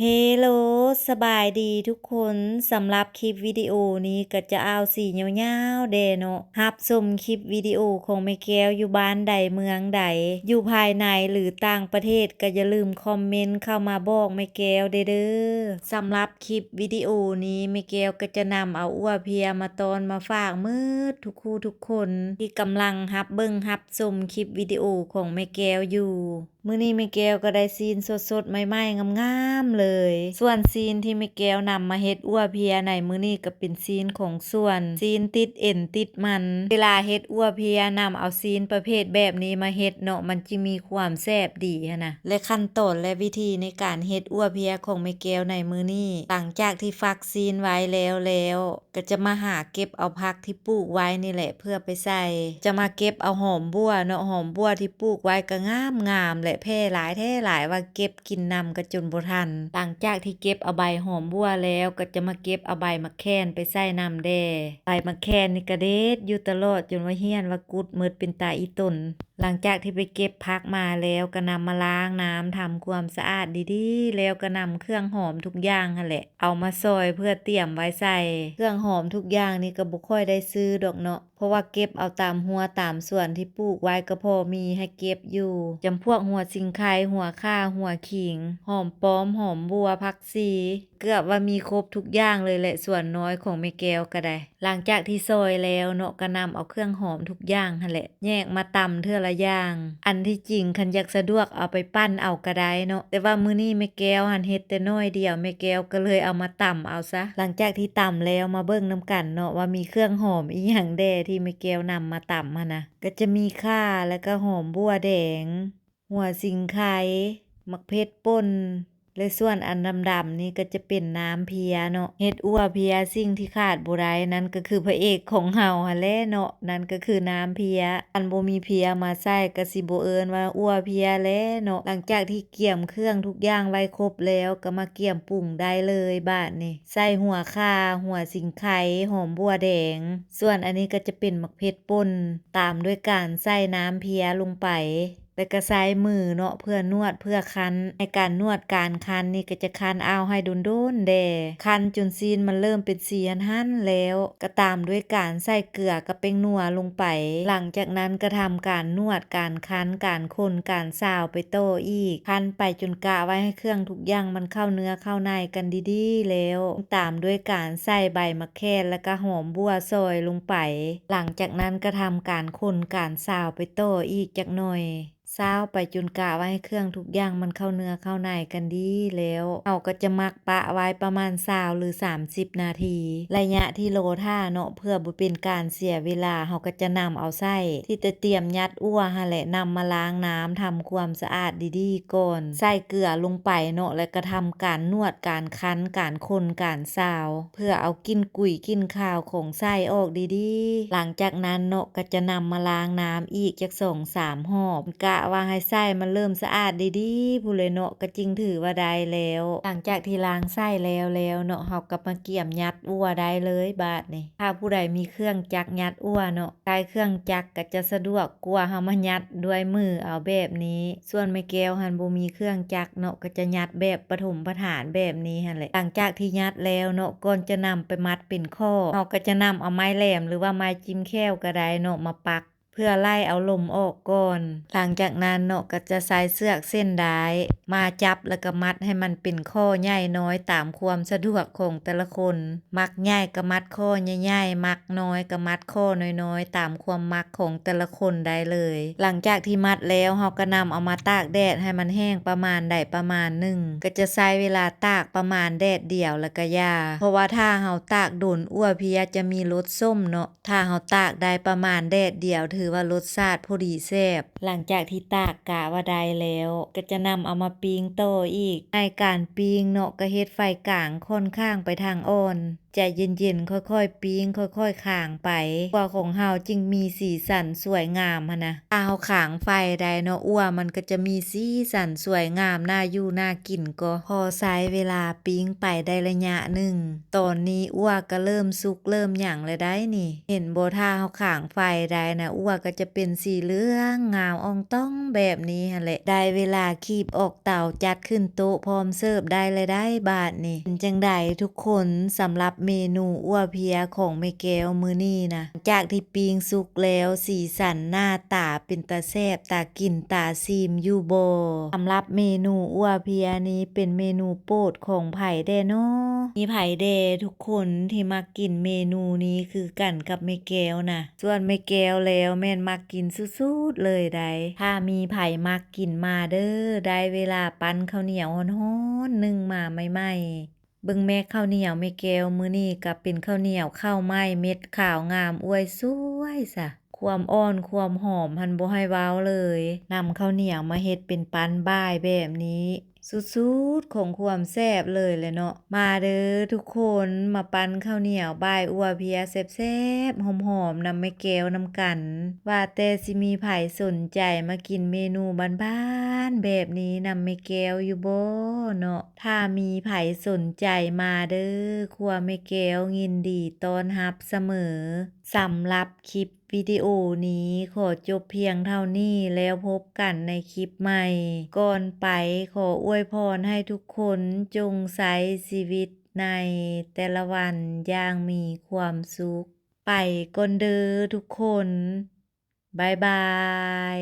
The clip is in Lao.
ເຮໂລ ສະບາຍດີທຸກຄົນ. ສຳລັບຄລິບວິດີໂອນີ້ກໍຈະເອົາສີຍາວໆແດ່ເນາະ. ຮັບຊົມຄລິບວິດີໂອຂອງແມ່ແກ້ວຢູ່ບ້ານໃດເມືອງໃດ, ຢູ່ພາຍໃນ ຫຼື ຕ່າງປະເທດ ກໍຢ່າລືມຄອມເມັນເຂົ້າມາບອກແມ່ແກ້ວແດ່ເດີ. ສຳລັບຄລິບວິດີໂອນີ້ ແມ່ແກ້ວກໍຈະນຳເອົາອົ່ວເພຍມາຕ້ອນມາຝາກໝົດທຸກຄູ່ທຸກຄົນ ທີ່ກຳລັງຮັບເບິ່ງຮັບຊົມຄລິບວິດີໂອຂອງແມ່ແກ້ວຢູ່. ມື້ນີ້ແມ່ແກ້ວກໍໄດ້ຊີ້ນສົດໆ ໃໝ່ໆ ງາມໆ ເລີຍ. ສ່ວນຊີ້ນທີ່ແມ່ແກ້ວນຳມາເຮັດອົ່ວເພຍໃນມື້ນີ້ກໍເປັນຊີ້ນຂອງສວນ, ຊີ້ນຕິດເອັນຕິດມັນ. ເວລາເຮັດອົ່ວເພຍນຳເອົາຊີ້ນປະເພດແບບນີ້ມາເຮັດເນາະ, ມັນຈຶ່ງມີຄວາມແຊບດີຫັ້ນນະ. ແລະ ຂັ້ນຕອນ ແລະ ວິທີໃນການເຮັດອົ່ວເພຍຂອງແມ່ແກ້ວໃນມື້ນີ້, ຫຼັງຈາກທີ່ຟັກຊີ້ນໄວ້ແລ້ວແລ້ວ, ກໍຈະມາຫາເກັບເອົາຜັກທີ່ປູກໄວ້ນີ້ແຫຼະເພື່ອໄປໃສ່. ຈະມາເກັບເອົາຫອມບົ່ວເນາະ, ຫອມບົ່ວທີ່ປູກໄວ້ກໍງາມໆ ແລະ ແຜ່ຫຼາຍແທ້ຫຼາຍ ວ່າເກັບກິນນຳກໍຈົນບໍ່ທັນ. ຫຼັງຈາກທີ່ເກັບເອົາໃບຫອມບົ່ວແລ້ວ ກໍຈະມາເກັບເອົາໃບໝາກແຂ່ນໄປໃສ່ນຳແດ່. ໃບໝາກແຂ່ນນີ້ກໍເດັດຢູ່ຕະຫຼອດ ຈົນວ່າຫ້ຽນວ່າກຸດໝົດເປັນຕາອີ່ຕົນ. ຫຼັງຈາກທີ່ໄປເກັບຜັກມາແລ້ວ ກໍນຳມາລ້າງນ້ຳທຳຄວາມສະອາດດີໆ ແລ້ວກໍນຳເຄື່ອງຫອມທຸກຢ່າງຫັ້ນແຫຼະ ເອົາມາຊອຍເພື່ອຕຽມໄວ້ໃສ່. ເຄື່ອງຫອມທຸກຢ່າງນີ້ກໍບໍ່ຄ່ອຍໄດ້ຊື້ດອກເນາະ, ເພາະວ່າເກັບເອົາຕາມຮົ້ວຕາມສວນທີ່ປູກໄວ້ກໍພໍມີໃຫ້ເກັບຢູ່. ຈຳພວກຫົວສີໄຄ, ຫົວຂ່າ, ຫົວຂີງ, ຫອມປ້ອມ, ຫອມບົ່ວ, ຜັກຊີ, ເກືອບວ່າມີຄົບທຸກຢ່າງເລີຍແຫຼະ ສວນນ້ອຍຂອງແມ່ແກ້ວກໍໄດ້. ຫຼັງຈາກທີ່ຊອຍແລ້ວເນາະ ກໍນຳເອົາເຄື່ອງຫອມທຸກຢ່າງຫັ້ນແຫຼະ ແຍກມາຕຳເທື່ອລະຢ່າງ. ອັນທີ່ຈິງຄັນຢາກສະດວກເອົາໄປປັ່ນເອົາກໍໄດ້ເນາະ, ແຕ່ວ່າມື້ນີ້ແມ່ແກ້ວຫັ້ນເຮັດແຕ່ໜ້ອຍດຽວ ແມ່ແກ້ວກໍເລີຍເອົາມາຕຳເອົາຊະ. ຫຼັງຈາກທີ່ຕຳແລ້ວ ມາເບິ່ງນຳກັນເນາະ ວ່າມີເຄື່ອງຫອມອີ່ຫຍັງແດ່ທີ່ແມ່ແກ້ວນຳມາຕຳຫັ້ນນະ. ກໍຈະມີຂ່າ ແລ້ວກໍຫອມບົ່ວແດງ, ຫົວສີໄຄ, ໝາກເຜັດປົ່ນ ແລະ ສ່ວນອັນດຳໆນີ້ກໍຈະເປັນນ້ຳເພຍເນາະ. ເຮັດອົ່ວເພຍ ສິ່ງທີ່ຂາດບໍ່ໄດ້ນັ້ນກໍຄືພະເອກຂອງເຮົາຫັ້ນແຫຼະເນາະ, ນັ້ນກໍຄືນ້ຳເພຍ. ຄັນບໍ່ມີເພຍມາໃສ່ກໍຊິບໍ່ເອີ້ນວ່າອົ່ວເພຍແຫຼະເນາະ. ຫຼັງຈາກທີ່ກຽມເຄື່ອງທຸກຢ່າງໄວ້ຄົບແລ້ວ ກໍມາກຽມປຸງໄດ້ເລີຍບາດນີ້. ໃສ່ຫົວຂ່າ, ຫົວສີໄຄ, ຫອມບົ່ວແດງ, ສ່ວນອັນນີ້ກໍຈະເປັນໝາກເຜັດປົ່ນ, ຕາມດ້ວຍການໃສ່ນ້ຳເພຍລົງໄປ. ແລ້ວກໍໃຊ້ມືເນາະ ເພື່ອນວດເພື່ອຄັ້ນ. ໃນການນວດການຄັ້ນນີ້ກໍຈະຄັ້ນເອົາໃຫ້ດົນໆແດ່, ຄັ້ນຈົນຊີ້ນມັນເລີ່ມເປັນສີຫັ້ນໆແລ້ວ, ກໍຕາມດ້ວຍການໃສ່ເກືອກັບແປ້ງນົວລົງໄປ. ຫຼັງຈາກນັ້ນກໍທຳການນວດການຄັ້ນ ການຄົນການຊາວໄປຕໍ່ອີກ, ຄັ້ນໄປຈົນກະໄວ້ໃຫ້ເຄື່ອງທຸກຢ່າງມັນເຂົ້າເນື້ອເຂົ້າໃນກັນດີໆແລ້ວ, ຕາມດ້ວຍການໃສ່ໃບໝາກແຂ່ນ ແລ້ວກໍຫອມບົ່ວຊອຍລົງໄປ. ຫຼັງຈາກນັ້ນກໍທຳການຄົນການຊາວໄປຕໍ່ອີກຈັກໜ່ອຍ. ຊາວໄປຈົນກະວ່າໃຫ້ເຄື່ອງທຸກຢ່າງມັນເຂົ້າເນື້ອເຂົ້າໃນກັນດີແລ້ວ, ເຮົາກໍຈະໝັກປະໄວ້ປະມານຊາວ ຫຼື ສາມສິບນາທີ. ໄລຍະທີ່ລໍຖ້າເນາະ ເພື່ອບໍ່ເປັນການເສຍເວລາ, ເຮົາກໍຈະນຳເອົາໄສ້ທີ່ໄດ້ຕຽມຍັດອົ່ວຫັ້ນແຫຼະ ນຳມາລ້າງນ້ຳທຳຄວາມສະອາດດີໆກ່ອນ, ໃສ່ເກືອລົງໄປເນາະ ແລ້ວກໍທຳການນວດ ການຄັ້ນ ການຄົນ ການຊາວ ເພື່ອເອົາກິ່ນກຸຍກິ່ນຄາວຂອງໄສ້ອອກດີໆ. ຫຼັງຈາກນັ້ນເນາະ ກໍຈະນຳມາລ້າງນ້ຳອີກຈັກສອງສາມຮອບ, ກະວ່າໃຫ້ໄສ້ມັນເລີ່ມສະອາດດີໆພຸ້ນແຫຼະເນາະ ກໍຈຶ່ງຖືວ່າໄດ້ແລ້ວ. ຫຼັງຈາກທີ່ລ້າງໄສ້ແລ້ວແລ້ວເນາະ ເຮົາກໍມາກຽມຍັດອົ່ວໄດ້ເລີຍບາດນີ້. ຖ້າຜູ້ໃດມີເຄື່ອງຈັກຍັດອົ່ວເນາະ ໃຊ້ເຄື່ອງຈັກກໍຈະສະດວກກວ່າເຮົາມາຍັດດ້ວຍມືເອົາແບບນີ້. ສ່ວນແມ່ແກ້ວຫັ້ນບໍ່ມີເຄື່ອງຈັກເນາະ ກໍຈະຍັດແບບປະຖົມປະຖານແບບນີ້ຫັ້ນແຫຼະ. ຫຼັງຈາກທີ່ຍັດແລ້ວເນາະ ກ່ອນຈະນຳໄປມັດເປັນຂໍ້ ເຮົາກໍຈະນຳເອົາໄມ້ແຫຼມ ຫຼືວ່າໄມ້ຈິ້ມແຂ້ວກໍໄດ້ເນາະ ມາປັກ ເພື່ອໄລ່ເອົາລົມອອກກ່ອນ. ຫຼັງຈາກນັ້ນເນາະ ກໍຈະໃຊ້ເຊືອກເສັ້ນດ້າຍມາຈັບ ແລ້ວກໍມັດໃຫ້ມັນເປັນຂໍ້ໃຫຍ່ນ້ອຍຕາມຄວາມສະດວກຂອງແຕ່ລະຄົນ. ມັກໃຫຍ່ກໍມັດຂໍ້ໃຫຍ່ໆ, ມັກນ້ອຍກໍມັດຂໍ້ນ້ອຍໆ ຕາມຄວາມມັກຂອງແຕ່ລະຄົນໄດ້ເລີຍ. ຫຼັງຈາກທີ່ມັດແລ້ວ ເຮົາກໍນຳເອົາມາຕາກແດດໃຫ້ມັນແຫ້ງປະມານໃດປະມານໜຶ່ງ, ກໍຈະໃຊ້ເວລາຕາກປະມານແດດດຽວແລ້ວກໍຢ່າ, ເພາະວ່າຖ້າເຮົາຕາກດົນ ອົ່ວເພຍຈະມີລົດສົ້ມເນາະ. ຖ້າເຮົາຕາກໄດ້ປະມານແດດດຽວ ຖືວ່າລົດຊາດພໍດີແຊບ. ຫຼັງຈາກທີ່ຕາກກະວ່າໄດ້ແລ້ວ ກໍຈະນຳເອົາມາປີ້ງຕໍ່ອີກ. ໃນການປີ້ງເນາະ ກໍເຮັດໄຟກາງຄ່ອນຂ້າງໄປທາງອ່ອນ, ໃຈເຢັນໆ ຄ່ອຍໆປີ້ງ ຄ່ອຍໆຂາງໄປ ອົ່ວຂອງເຮົາຈຶ່ງມີສີສັນສວຍງາມຫັ້ນນະ. ຖ້າເຮົາຂາງໄຟໄດ້ເນາະ ອົ່ວມັນກໍຈະມີສີສັນສວຍງາມ ໜ້າຢູ່ໜ້າກິນກໍ. ພໍໃຊ້ເວລາປີ້ງໄປໄດ້ໄລຍະໜຶ່ງ ຕອນນີ້ອົ່ວກໍເລີ່ມສຸກເລີ່ມຫຍັງແລ້ວໃດ໋ນີ້ ເຫັນບໍ່? ຖ້າເຮົາຂາງໄຟໄດ້ນະ ອົ່ວກໍຈະເປັນສີເຫຼືອງງາມອ່ອງຕ່ອງແບບນີ້ຫັ້ນແຫຼະ. ໄດ້ເວລາຄີບອອກເຕົາ ຈັດຂຶ້ນໂຕະພ້ອມເສີບໄດ້ແລ້ວໃດ໋ບາດນີ້. ເປັນຈັ່ງໃດທຸກຄົນ ສຳລັບເມນູອົ່ວເພຍຂອງແມ່ແກ້ວມື້ນີ້ນະ? ຈາກທີ່ປີ້ງສຸກແລ້ວ ສີສັນໜ້າຕາເປັນຕາແຊບ ຕາກິນຕາຊີມຢູ່ບໍ່? ສຳລັບເມນູອົ່ວເພຍນີ້ເປັນເມນູໂປດຂອງໃຜແດ່ນໍ? ມີໃຜແດ່ທຸກຄົນທີ່ມັກກິນເມນູນີ້ຄືກັນກັບແມ່ແກ້ວນະ? ສ່ວນແມ່ແກ້ວແລ້ວແມ່ນມັກກິນສຸດໆເລີຍໃດ໋. ຖ້າມີໃຜມັກກິນມາເດີ້ ໄດ້ເວລາປັ້ນເຂົ້າໜຽວຮ້ອນໆ ໜຶ້ງມາໃໝ່ໆ. ເບິ່ງແມ້ ເຂົ້າໜຽວແມ່ແກ້ວມື້ນີ້ກໍເປັນເຂົ້າໜຽວເຂົ້າໄມ້ ເມັດຂາວງາມອວຍສວຍຊະ. ຄວາມອ່ອນຄວາມຫອມຫັ້ນບໍ່ໃຫ້ເວົ້າເລີຍ. ນຳເຂົ້າໜຽວມາເຮັດເປັນປັ້ນບາຍແບບນີ້ ສຸດໆຂອງຄວາມແຊບເລີຍແຫຼະເນາະ. ມາເດີ້ທຸກຄົນ ມາປັ້ນເຂົ້າໜຽວບາຍອົ່ວເພຍແຊບໆ ຫອມໆ ນຳແມ່ແກ້ວນຳກັນ. ວ່າແຕ່ຊິມີໃຜສົນໃຈມາກິນເມນູບ້ານໆແບບນີ້ນຳແມ່ແກ້ວຢູ່ບໍ່ເນາະ? ຖ້າມີໃຜສົນໃຈມາເດີ້ ຄົວແມ່ແກ້ວຍິນດີຕ້ອນຮັບສະເໝີ. ສຳລັບຄລິບວິດີໂອນີ້ຂໍຈົບພຽງເທົ່ານີ້ ແລ້ວພົບກັນໃນຄລິບໃໝ່. ກ່ອນໄປຂໍອວຍພອນໃຫ້ທຸກຄົນຈົ່ງໃຊ້ຊີວິດໃນແຕ່ລະວັນຢ່າງມີຄວາມສຸກ. ໄປກ່ອນເດີ້ທຸກຄົນ. ບາຍບາຍ.